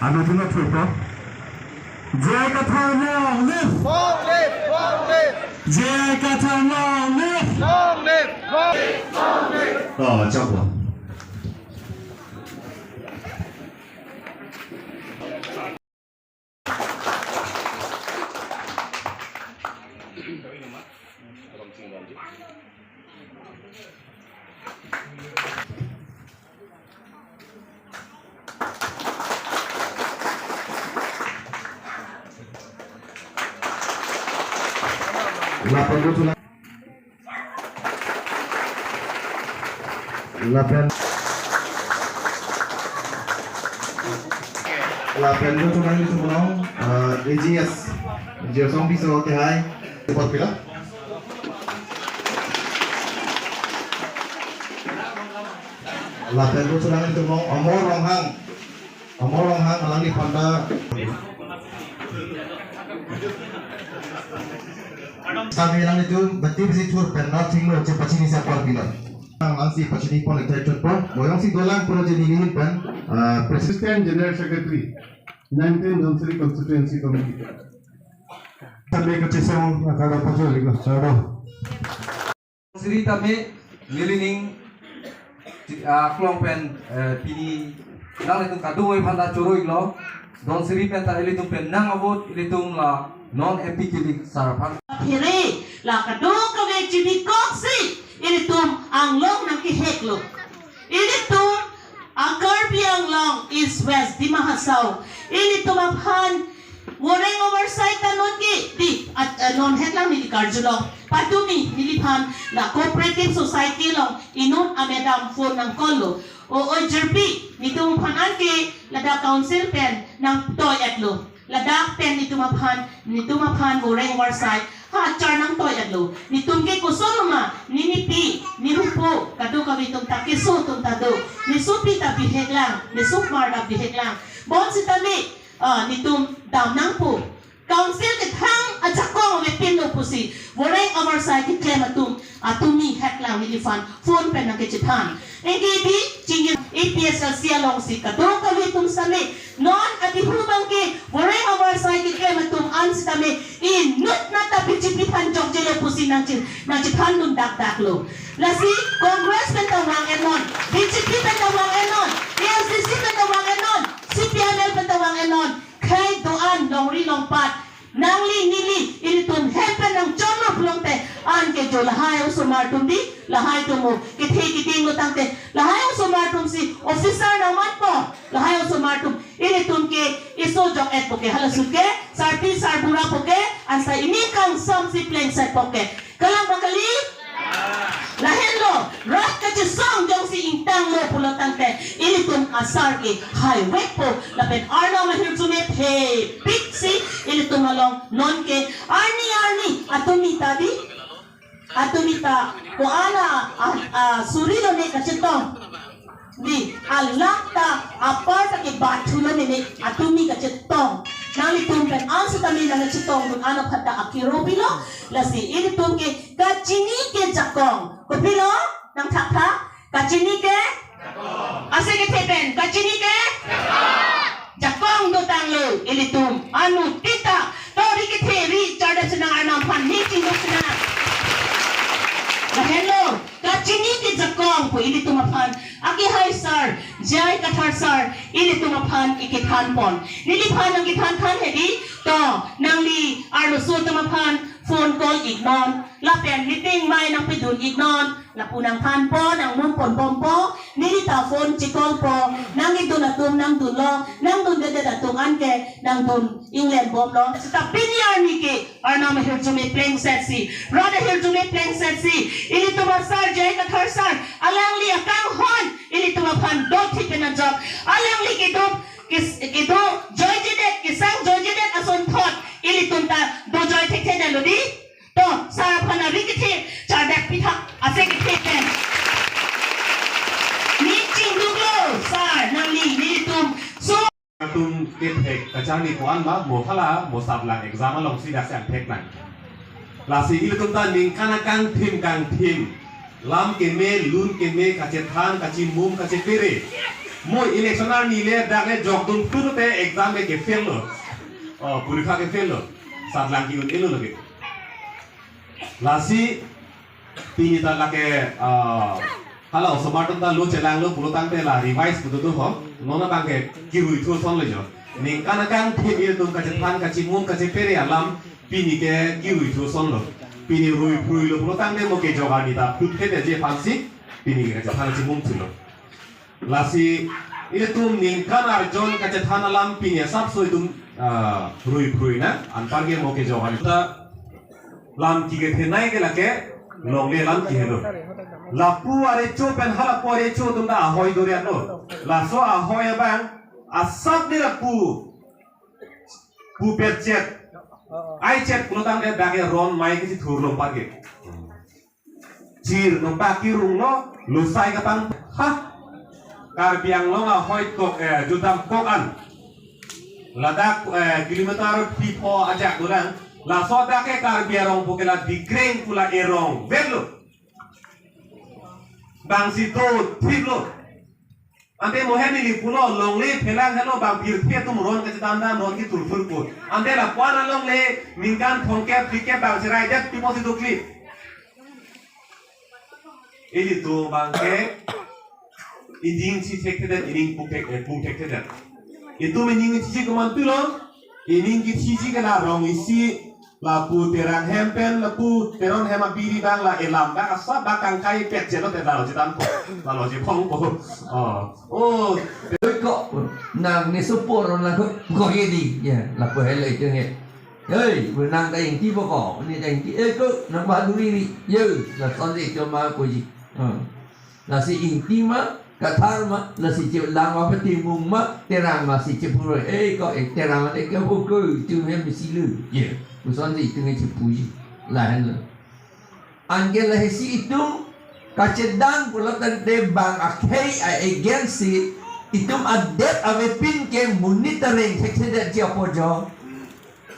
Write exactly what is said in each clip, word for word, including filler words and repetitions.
Ano tuno thupo. J I Kathar long live! Long live! Long live! J I Kathar long live! Long live! Long live! Long live! Oh, choklo. Lapen Lapen, lapen pu tulang itu menong, eh, A G S, Jirsong Tisso Tehai, support pilo. Lapen pu tulang itu menong, Amor Ronghang. Amor Ronghang alangliphan ta. Kami alanglitum beti besi thur pen not thinglo chepachini sa apor pilo. Alangsi pachini pon ektai chotpo. Boyong si dolang pura jeni lihin pen, ah, President General Secretary, nineteen Dhansiri Constituency Committee. Kami kachisong akada pachuli ko. Sado. Siri tame, nelining, ah, klong pen, eh, pini, nanglitum kadung oi phanta choro iklo, Dhansiri pen ta ilitum pen nang avot, ilitum la non M P kili sar aphan. Phere, la kadokave chibikoksi, ilitum anglong nangkeheklo. Ilitum a Karbi Anglong East West Dima Hasao. Ilitum aphan Voreng oversight ta nonke di, at, eh, non het lang neli karjulo. Patumi neliphan la cooperative society along inut a madam phone nang call lo. O, o jirpi, netum aphan anke ladak council pen nangtoi-etlo. Ladak pen netum aphan, netum aphan voreng oversight ha char nangtoi-etlo. Netum ke koson ma, ninipi, nihupo, kadokave atum ta keso atum ta do. Nesopi ta bihek lang, nesomar ta bihek lang. Bonsitame, ah, netum dam nangpo. Council kethang ajakong avepinlo pusi voreng oversight keklem atum, atumi het lang neliphan phone pen nangkechethan. Anke di chingin A P H L C alongsi kadokave atum sitame non adihu abangke voreng oversight keklem atum an sitame inut nata B J P aphan jokjelo pusi nangche, nangchethandun dakdaklo. Lasi Congress pen ta vang-etnon, B J P pen ta vang-etnon, A S D C pen ta vang-etnon, C P I M L pen ta vang-etnon. Khei do-an longri longpat, nangli neli, ilitum hem pen nangchomlo pulote, anke jo lahai osomar atum di, lahai atum o kethe keding lo tangte, lahai osomar atumsi officer nangmanpo, lahai osomar atum, ilitum ke iso jok-etpo ke, halaso ke, sarpi sarbura po ke, ansa ining kangsamsi plengsetpo ke. Kalang ba kali? Lahenlo, rat kachesong jongsi ingtanglo pulo tangte, ilitum asar ke haivekpo, lapen Arnam ahirjume thepiksi, ilitum along nonke arni arni atumi ta di, atumi ta ko-an a, a, a, suri lone kachetong. Di, alak ta apar ta kebathulo mene, atumi kachetong. Nanglitum pen an sitame nangchetongdun an aphan ta akiro pilo. Lasi ilitum ke kachini ke jakong. Kopilo? Nangthakthak. Kachini ke? Ase kethe pen. Kachini ke? Jakong dotanglo ilitum. Anuttin ta. Tori kethe ri charda chenang Arnam aphan. Ni chingduk chenang. Lahenlo. Kachini ke jakong pu ilitum aphan, akehai sar, J I Kathar sar, ilitum aphan ikethan pon. Neliphan nangkethan than hedi, to, nangli arloso atum aphan phone call iknon, lapen meeting mai nangpedun iknon, lapu nangthan pon, nangmun pon bompo, neli ta phone che-call po, nangkedun atum nangdunlo, nangdundedet atum anke, nangdun inglen bomlo. Seta pini arni ke, Arnam ahirjume plengsetsi, rat ahirjume plengsetsi, ilitum asar J I Kathar sar, alangli akanghon, ilitum aphan dothip pen ajok, alangli kedo, kes-, kedo joijedet, kesang joijedet asonthot, ilitum ta dojoi thekthedetlo di, to, sar aphan ari kethe, chardak pithak, ase kethe pen. Ni chingduklo, sar, nangli, nelitum, so, atum kethek kacharli ko-an ma mo hala mo saplang exam alongsi daksi angthek nang. Lasi ilitum ta ningkan akangthim kangthim, lam keme, lun keme, kachethan, kachimum, kachepere. Mo election arni le dak le jokdun tu te exam ke fail lo. Oh, porikha ke fail lo. Satlang ki-un-elo lagi. Lasi pini ta lake, ah, hala osomar atum ta lo chelanglo pulo tangte la revise putu tu ho. Non abang ke kirui thu ason lo jo. Ningkan akangthir atum kachethan kachimum kachepere alam pini ke kirui thu ason lo. Pini rui phrui lo pulo tangte mo kejok arni ta phut khe je aphansi pini ke kachethan kachimum thulo. Lasi ilitum ningkan arjon kachethan alam pini asapso itum, ah, rui phrui na anpar ke mo kejok arni ta lam kikethenei ke lake longle lam kihelo. Lapu arecho pen halapu arecho atum ta ahoi dorian lo. Laso ahoi abang asap ni lapu pupet chet. Ai chet pulo tangte dak ke ron mai kisi thurlo pagi. Chir no baki rung no lusai kapang ha. Karbi Anglong ahoi kok, eh, judam kok an. Ladak, eh, kilometer phli pho ajak dolang. Laso dak ke Karbi arong pu ke la Dikreng pu la erong vet lo. Bangsi do thip lo. Ante mohen ili pulo longle phelang helo bang pirthe atum ron kachethan dam ron kitur thur pu. Ante lapu-an alongle ningkan thomkep phlikep bang cherai det pipo si dukli. Ilitum abang ke ining si thekthedet, ining pung thek, eh, pung thekthedet. Itum ining si komantu lo, ining kisi ke la rong isi, lapu Terang hem pen, lapu Teron hem abiri abang la elam dak asap dak kangkai pet chelo te lalo chethan po, lalo chephong po. Oh, oh, Oi ko, nang ne supor nang ko, ko ye di, ya, lapu hele itu nge. Hei, nang ta ingti po ko, ni ta ingti, eh ko, nang ba duri di, yo, lasonsi cuma puji. Hmm. Lasi ingti ma, kathar ma, lasi chelang ma, patimung ma, Terang ma si chepuro, eh ko, eh Terang ma, eh ko, ko, itu he misi lu, ya, lasonsi itu nge chepuji, lahen lo. Anke lahesi itum kachedan pulo tangte bang akhei a-against si itum adet avepin ke monit areng thekthedetji apot jo.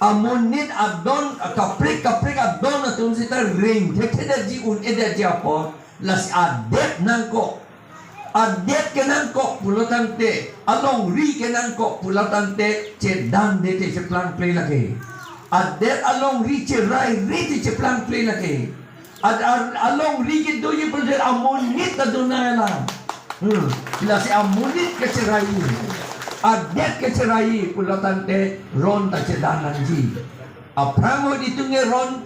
Amonit adon, kaprek kaprek adon atum seta reng thekthedetji un-edetji apot. Lasi adet nangkok. Adet ke nangkok pulo tangte, alongri ke nangkok pulo tangte, chedan de te cheplang ple lake. Adet alongri cherai ri te cheplang ple lake. Ad-, ad-, alongri kedoji pulote amonit ta do nangji la. Hmm. Lasi amonit kecherai. Adet kecherai pulo tangte ron ta chedan nangji. Aphrang ahut itum nge ron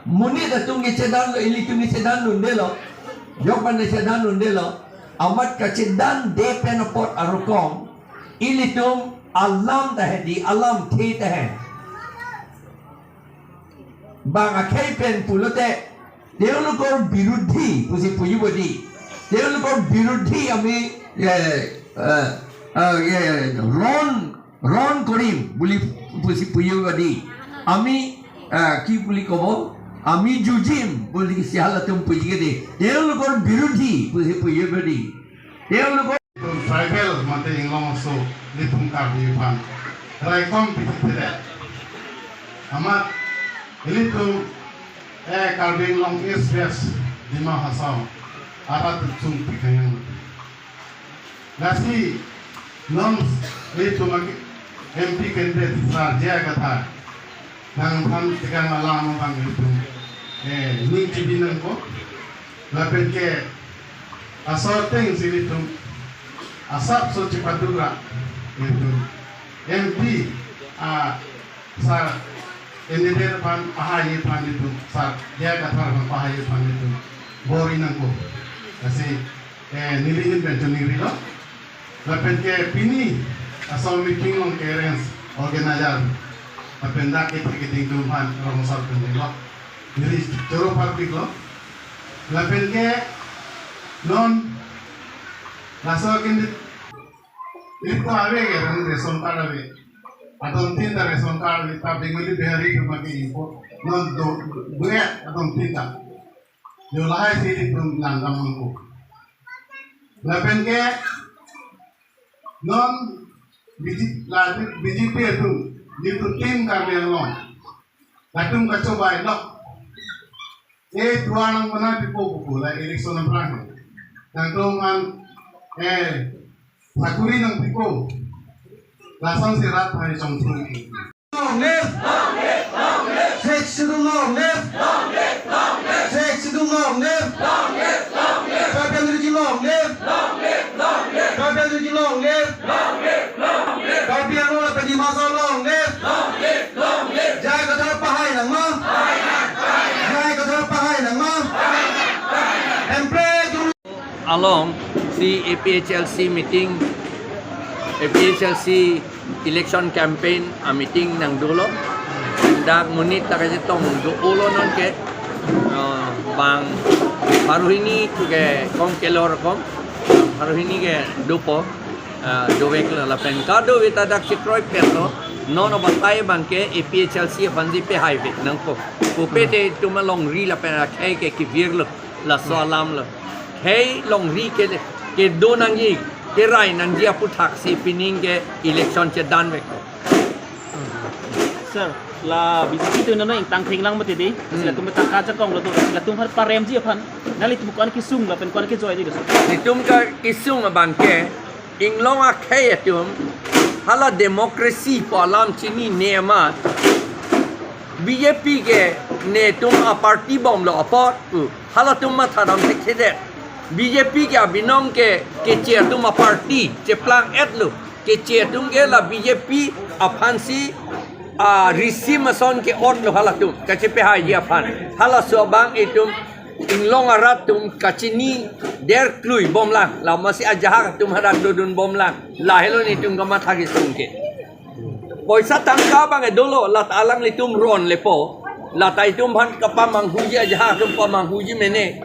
monit atum nge chedan lo, ilitum nge chedan lo, unde lo. Jok ban nge chedan lo, unde lo. Amat kachedan de pen apot arokom. Ilitum alam ta he di, alam the ta he. Bang akhei pen pulote, তেওঁলোকৰ বিৰোধী pusi puji bodi. তেওঁলোকৰ বিৰোধী আমি, এ, এ, এ, এ, ron, ron কৰিম বুলি pusi puji bodi. আমি, এ, কি বুলি ক'ব? আমি যুঁজিম বুলি isi halatum puji ke di. তেওঁলোকৰ বিৰোধী pusi puji bodi. তেওঁলোকৰ Tribal mate inglong aso ilitum Karbi aphan raikom pithithe. Amat ilitum, eh, Karbi Anglong East West Dima Hasao arat tum pikayang. Lasi non ilitum ag-, M P candidate Sar J I Kathar nangphan tekan alam abang ilitum, eh, ning chibi nangkok. Lapen ke asor ateng si ilitum asapso chepadura ilitum M P, ah, Sar candidate aphan pahai aphan ilitum, Sar J I Kathar aphan pahai aphan ilitum bor-i nangkok. Lasi, eh, neli ahin pen choningri lo. Lapen ke pini aso meeting along ke arrange organizer lapen dak kethe keding atum aphan rong asor pen lo. Neli choro public lo. Lapen ke non laso akin di, di ko ave ke ran ration card ave. Adon tin ta ration card ave, public meli Bihari atum ke import. Non do, duet adon tin ta. Yo lahai si ilitum langdam nangkok. Lapen ke non B J P, la B J P atum, nelitum tin Karbi Anglong. Latum kachobei lok. Eh, tuan ang mana pipo buku la election aphrang. Nangtum an, eh, Sakuri nangpiko. Lasonsi rat aphan chongthung. Long live! Sixth Schedule long live! Sixth Schedule long live! Karbi Anglong Region long live! Karbi Anglong Region long live! Karbi Anglong lapen Dima Hasao long live! J I Kathar pahai nangma! J I Kathar pahai nangma! Hemprek along si A P H L C meeting, A P H L C election campaign a meeting nangdolo. Dak monit ta kachetong do-olo nonke, uh, bang pharo hini ke kom kelor kom, pharo hini ke dopo, uh, doveklo lapen kadokave ta dak chekroipetlo. Non abatai abangke A P H L C aphansi pehai vek nangpo. Pupe te itum alongri lapen akhei ke kevirlo. Laso alam lo. Khei longri ke, kedo nangji, kerai nangji aphuthaksi pining ke election chedan vek. Sir, la B J P atum non ingtang thenglang mati di. Hmm. Latum tangka chakong lo tu, latum har paremji aphan. Nanglitum ko-an kesung lapen ko-an kejoi di, sir. Itum ke kesung abangke, inglong akhei atum, hala democracy pu alam chinine ma, B J P ke netum aparty bomlo apot pu halatum mathadam thekthedet. B J P ke abinong ke keche atum aparty cheplang-etlo. Keche atum ke la B J P aphansi, ah, risim ason ke-otlo halatum kachepehaiji aphan. Halaso abang itum inglong arat atum kachini derklui bomlang, la masi ajahak atum hadak dodun bomlang. Lahelo netum kamatha kesung ke. Poisa tangka abang edolo, lata alanglitum ron lepo. Lata itum aphan kapamanghuji, ajahak atum pamanghuji mene.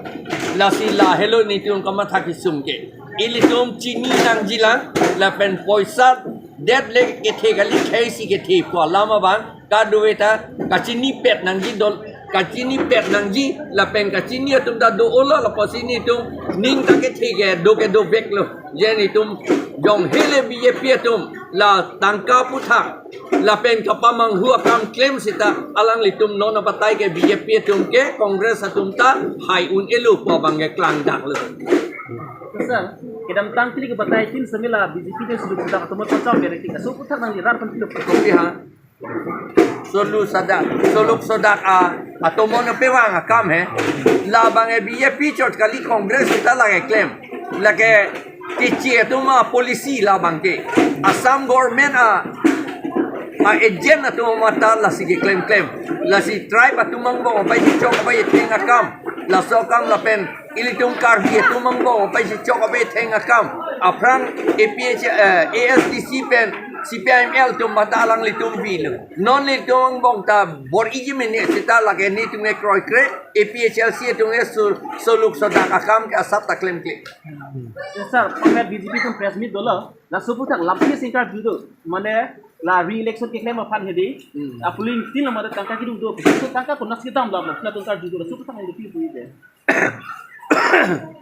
Lasi lahelo netum kamatha kesung ke. Ilitum chini nangjilang, lapen poisa det le kethe kali, khei si kethe pu alam abang, kadokave ta kachinipet nangji dol, kachinipet nangji, lapen kachini atum ta do-olo, lapusi netum ning ta kethe kedo kedoveklo. Je netum jong hele B J P atum la tangka aphuthak lapen kapamanghu akam klem sita alanglitum non abatai ke B J P atum ke Congress atum ta hai un-elo pu abang ke klangdaklo. Sir, kedamtang phli ke batai tin semi la B J P ke suluk sudak atomon pachau mere tik aso aphuthak nangli rat aphan phli lo. Kopi ha? Sulu sadak, suluk sudak a, atomon pevang akam he. La abang e B J P chot kali, Congress ta lake klem. Lake keche atum apolicy la abang ke. Assam government a, a agent atum mata lasi keklem klem. Lasi tribe atum angbong abai chok abai theng akam. Laso akam lapen ilitum Karbi atum angbong abai chok abai theng akam. Aphrang A P H, eh, A S D C pen C P I M L atum mata alanglitum vilo. Non netum angbong ta bor-iji mene sita lake netum ke kroikre, A P H L C atum ke su-, suluk sudak akam ke asap ta klemkle. Sir, pakai B J P atum press meet dolo. Laso aphuthak lampi singkar judo. Mane la re-election keklem aphan hedi. Hmm. A polling tin lamada tangka kidung do. So tangka konas kedam lam. Latum kar judo. Laso aphuthak hedi pi pu ide.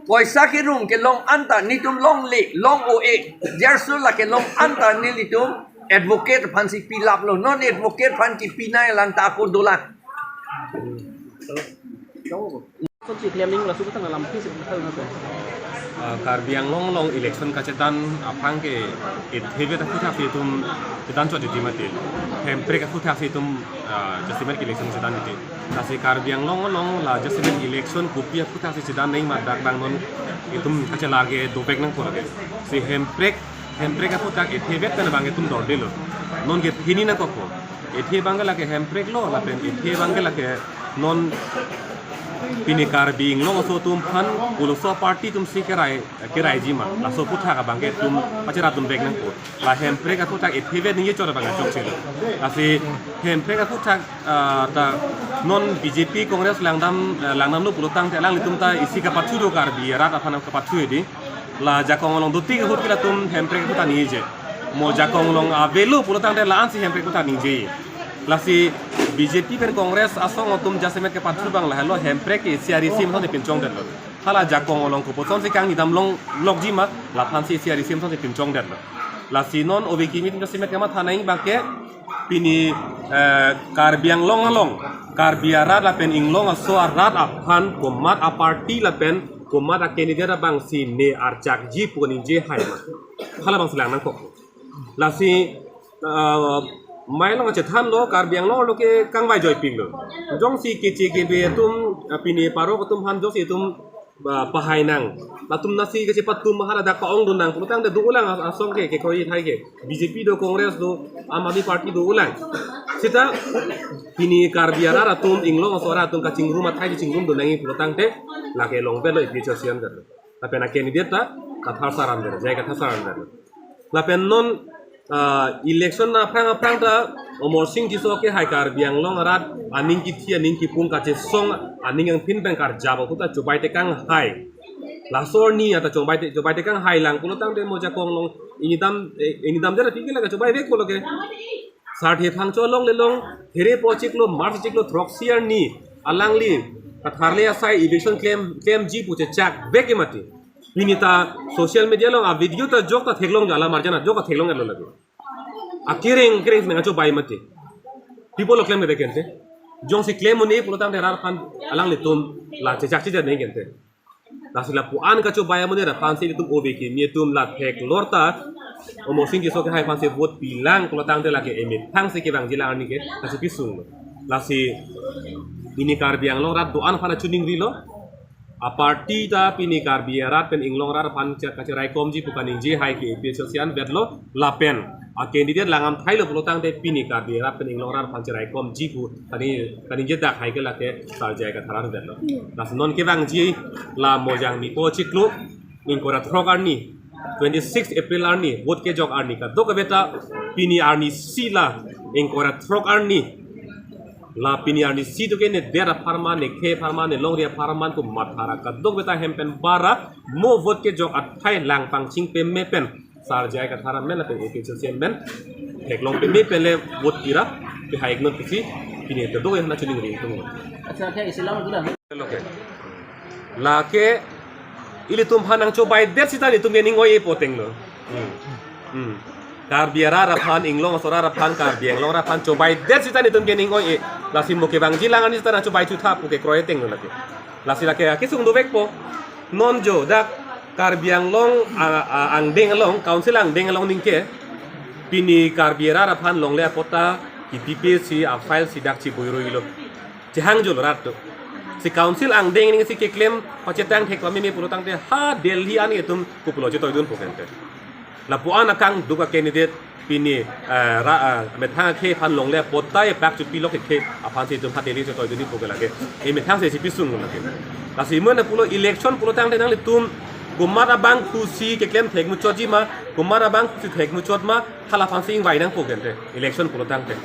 Poisa kerum kelong anta netum longle, long o-e. Jersu lake long anta nelitum advocate aphansi pilaplo. Non advocate aphan kepinai lang ta ako dolang. Sonsi klem ning laso aphuthak lampi si aphuthak nasa. Ah, Karbi Anglong along election kachedan aphrang ke ethevet aphuthak si itum chedan chot titi mati. Hemprek aphuthak si itum, ah, jasemet election chedan titi. Lasi Karbi Anglong along la jasemet election kopi aphuthak si chedan nangji ma dak bang non itum kachelar ke dopek nangpo lake. Si Hemprek, Hemprek aphuthak ethevet pen abang itum dordelo. Non ke phini nangkokpo. Ethe abang ke lake Hemprek lo, lapen ethe abang ke lake non pini Karbi Anglong aso atum aphan koloso party atum si kerai, keraiji ma. Laso aphuthak abang ke itum pacheradun vek nangpo. La Hemprek aphuthak ethevet ningje chot abang chokchelo. Lasi Hemprek aphuthak, ah, ta non B J P Congress langdam, eh, langdamlo pulotangte alanglitum ta isi kapathu do, Karbi arat aphan kapathu hedi. La jakong along dotik ahut ke latum Hemprek aphuthak ningjeje. Mo jakong along avelo pulotangte la-ansi Hemprek aphuthak ningjeje. Lasi B J P pen Congress asong atum jasemet kepathu abang lahelo Hemprek ke isi arisim asonsi pinchongdetlo. Hala jakong along koposonsi kangni dam longlokji ma, laphansi isi arisim asonsi pinchongdetlo. Lasi non ove kimi atum jasemet kamatha nangji abang ke pini, eh, Karbi Anglong along, Karbi arat lapen inglong aso arat aphan komat aparty lapen komat a candidate abangsi ne archakji pu ningje hai ma. Hala abangsi lang nangkok. Lasi, ah, mai long achethan lo, Karbi Anglong lo ke kangvai joipik lo. Jongsi keche kebe atum, ah, pini parok atum aphan jongsi itum, ah, pahai nang. Latum nasi keche patum hala dak pa-ongdun nang pulotangte do-olang as-, asong ke, kekroi athai ke. B J P do, Congress do, Aam Aadmi Party do-olang. Seta pini Karbi arat atum, inglong aso arat atum kachingrum athai kachingrum do nangji pulotangte lake longvelo, A P H L C anvetlo. Lapen a candidate ta kathar saran ver, J I Kathar saran ver. Lapen non, ah, election aphrang aphrang ta Amarsing Tisso ke hai Karbi Anglong arat aning kithi aning kipung kachesong aning angphin pen karjap ahut ta chobai tekang hai. Laso arni ata chobai te, chobai tekang hai lang pulotangte mo ajakong along inidam, eh, inidam jara pikila kachobai vek pulo ke. Sarthe Phangcho along le long, here po chiklo, March chiklo, throksi arni, alangli, katharle asai eviction claim, claim ji pu chechak vek ke mati. Pini ta social media along a video ta jok ta theklong jala marjana, jok ta theklong elo lagi. Akereng, kereng sinang achobai mati. People lo claim ke kente. Jongsi claim un-e pulotangte rat aphan alanglitum la chechak chejak nangji kente. Lasi lapu-an kachobai amonit aphansi itum ove kimi atum la theklor ta Amarsing Tisso ke hai aphansi vote pilang pulotangte lake emethangsi kevangji lang arni ke lasi pisung lo. Lasi pini Karbi Anglong arat do-an aphan achuningrilo. A party ta pini Karbi arat pen inglong arat aphan che-, kacheraikomji pu kaningje hai ke A P H L C anvetlo lapen a candidate langdam thailo pulotangte pini Karbi arat pen inglong arat aphan cheraikomji pu kani, kaningje dak hai ke lake Sar J I Kathar anvetlo. Lasi non kevangji la Mojang Mipo chiklo, ingkoi ra throk arni, twenty six April arni, vote kejok arni kadokave ta pini arnisi la ingkoi ra throk arni. La pini arnisi do ke ne der apharman, ne khei apharman, ne longri apharman pu mathara kadokave ta hem pen bara mo vote kejok athai lang pangching peme pen Sar J I Kathar amen lapen A P H L C amen theklong peme pen le vote pira, pehai iknon pusi pini ta do hana chuningri tung. Acha, acha, isi lam dula. Lo ke. Lake ilitum aphan nangchobaidet sita nelitum ke ning oi-e poteng lo. Hmm. Hmm. Karbi arat aphan, inglong aso arat aphan, Karbi Anglong arat aphan chobaidet sita nelitum ke ning oi-e. Lasi mo kevangji lang arni sita nangchobai chutha pu kekroi teng lo lake. Lasi lake akesung dovekpo. Non jo dak Karbi Anglong, a, a, angdeng along, council angdeng along ningke pini Karbi arat aphan longle apatta kipipe si a-file si dak chibuiroilo. Chehang jolo rat to. Si council angdeng ning si keklem pachetang thek pameme pulotangte ha Delhi ani itum kopilo chetoidun pu kente. Lapu-an akangduk a candidate pini, eh, ra, eh, methang akhei aphan longle apatta epak chupilok ekhei aphansi itum ha Delhi chetoidunji pu ke lake. Emethangsi si pisung lake. Lasi mo na pulo election pulotangte nanglitum komat abangphu si keklem thekmuchotji ma, komat abangphu si thekmuchot ma, hala aphansi ingvai nangpo kente election pulotangte.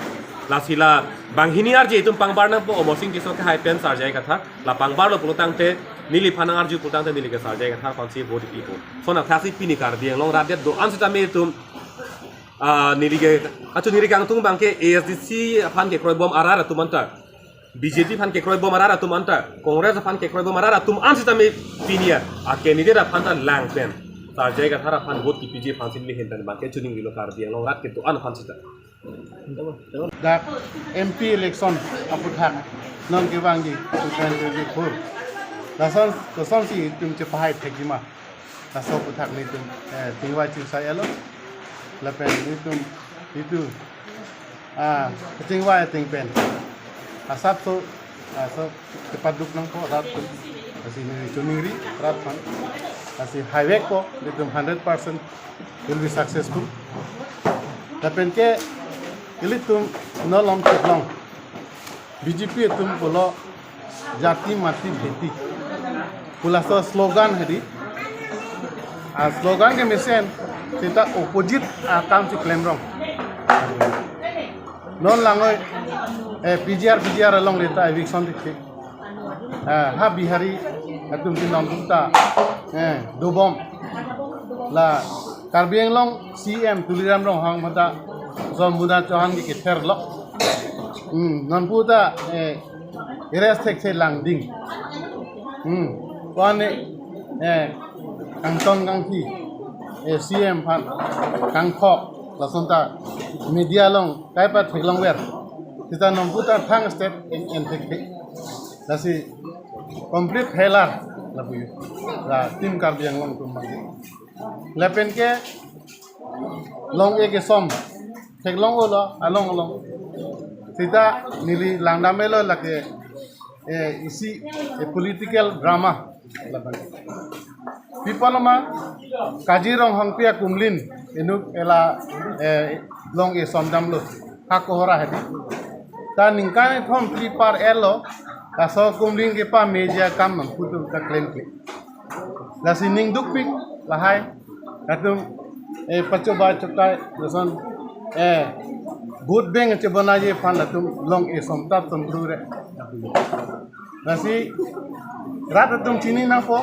Lasi la banghini arje itum pangbar nangpo Amarsing Tisso ke hai pen Sar J I Kathar, la pangbarlo pulotangte neliphan nang-arju pulotangte neli ke Sar J I Kathar aphansi vote pipo. Lason athaksi pini Karbi Anglong arat det do-an sitame itum, ah, neli ke kachuningri kangtung abang ke A S D C aphan kekroibom arat atum anta, B J P aphan kekroibom arat atum anta, Congress aphan kekroibom arat atum an sitame pini a candidate aphan ta lang pen Sar J I Kathar aphan vote kipiji aphansi neli ahin pen abang ke chuningrilo Karbi Anglong arat kedo-an aphan sita. Dak M P election aputhak non kevangji two thousand twenty-four. Lason, lasonsi itum chepahai thekji ma. Laso aputhak nelitum, eh, chingvai chusai elo. Lapen nelitum, nelitum, ah, kachingvai ateng pen asapso, ah, so kepaduk nangpo rat atum. Lasi neli chuningri rat aphan. Lasi haivekpo, nelitum hundred percent will be successful. Lapen ke ilitum non along theklong B J P atum pulo jati mati bheti pu laso slogan hedi. A slogan kemesen sita opposite akam si klemrong. Non langoi, eh, P G R, P G R along le ta eviction thekthek. Ah, ha Bihari atum si nontum ta, eh, dobom. La Karbi Anglong C M Tuliram Ronghang mata Sombuda Chauhan ke kether lo. Hmm, nonpu ta, eh, arrest thekthe langding. Hmm, kone, eh, kangton kangthi, eh, C M aphan kangthok, lason ta media along kai pa theklongver. Sita nonpu ta thang step en, en thekthe. Lasi complete failure. Lapu la Team Karbi Anglong atum abang. Lapen ke long-e kesom theklong-olo along along. Seta neli langdamlo lake, eh, isi, eh, political drama. Lapen pi apot lo ma, Kaji Ronghangpi akumlin inut ela, eh, long-e somdamlo, ha Kohora hedi. Ta ningkan kethom phli par-etlo, laso akumlin kepame ji akam nangputu ta klemkle. Lasi ning dukpik lahai, latum, eh, pachoba chokai lason, eh, vote bank chebonai ji aphan latum long-e somtap somtru re. Lasi rat atum chini nangpo,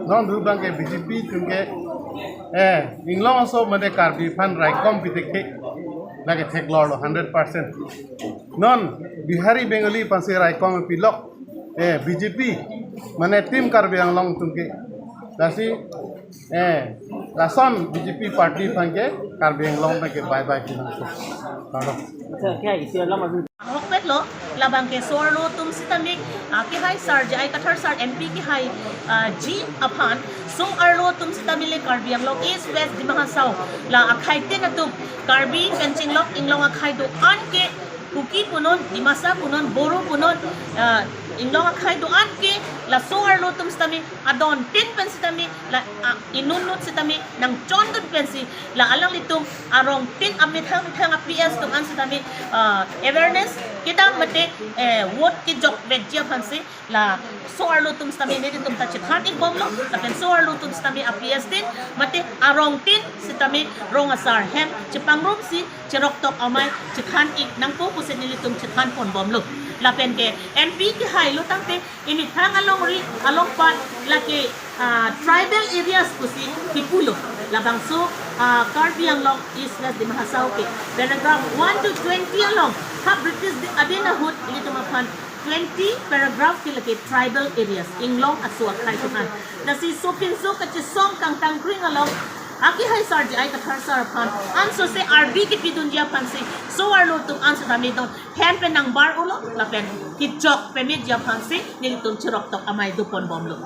non ru abang ke B J P atum ke, eh, inglong aso mane Karbi aphan raikom pitekhe, lake theklonglo hundred percent. Non Bihari Bengali aphansi raikom pilok, eh, B J P, mane Team Karbi Anglong atum ke. Lasi, eh, lason B J P party aphan ke Karbi Anglong aphan ke bye bye pinangso. Kardom. Ahokpetlo, labang ke so-arlo atum sitame, ah, kehai sar J I Kathar sar M P kehai, ah, ji aphan, so-arlo atum sitame le Karbi Anglong East West Dima Hasao la akhaitin atum, Karbi pen chinglok inglong akhai do-an ke, Kuki punon, Dimasa punon, Boro punon, ah, inglong akhai do-an ke, la so-arlo atum sitame adontin pen sitame, la, ah, inutnut sitame nangchondun pensi, la alanglitum arongtin amethang methang a-P S atum an sitame, ah, awareness kedam mate, eh, vote kejok vekji aphansi, la so-arlo atum sitame nelitum ta chethan-ikbomlo, lapen so-arlo atum sitame a-P S tin mate arongtin sitame rong asar hem chepangrumsi cheroktok amei chethan-ik nangpo pusi nelitum chethanponbomlo. Lapen ke M P kehailo tangte imethang alongri alongpat lake, ah, tribal areas pusi kipulo. Labangso, ah, Karbi Anglong East West Dima Hasao ke paragraph one to twenty along ha British di-, adin ahut ilitum aphan twenty paragraph ke lake tribal areas, inglong aso akhai atum an. Lasi sopinso kachesong kangtangkring along akehai sar J I Kathar sar aphan ansose arbi kepidunji aphansi so-arlo atum an sitame don hem pen nangbar-olo lapen kejok pemeji aphansi nelitum cheroktok amei doponbomlo.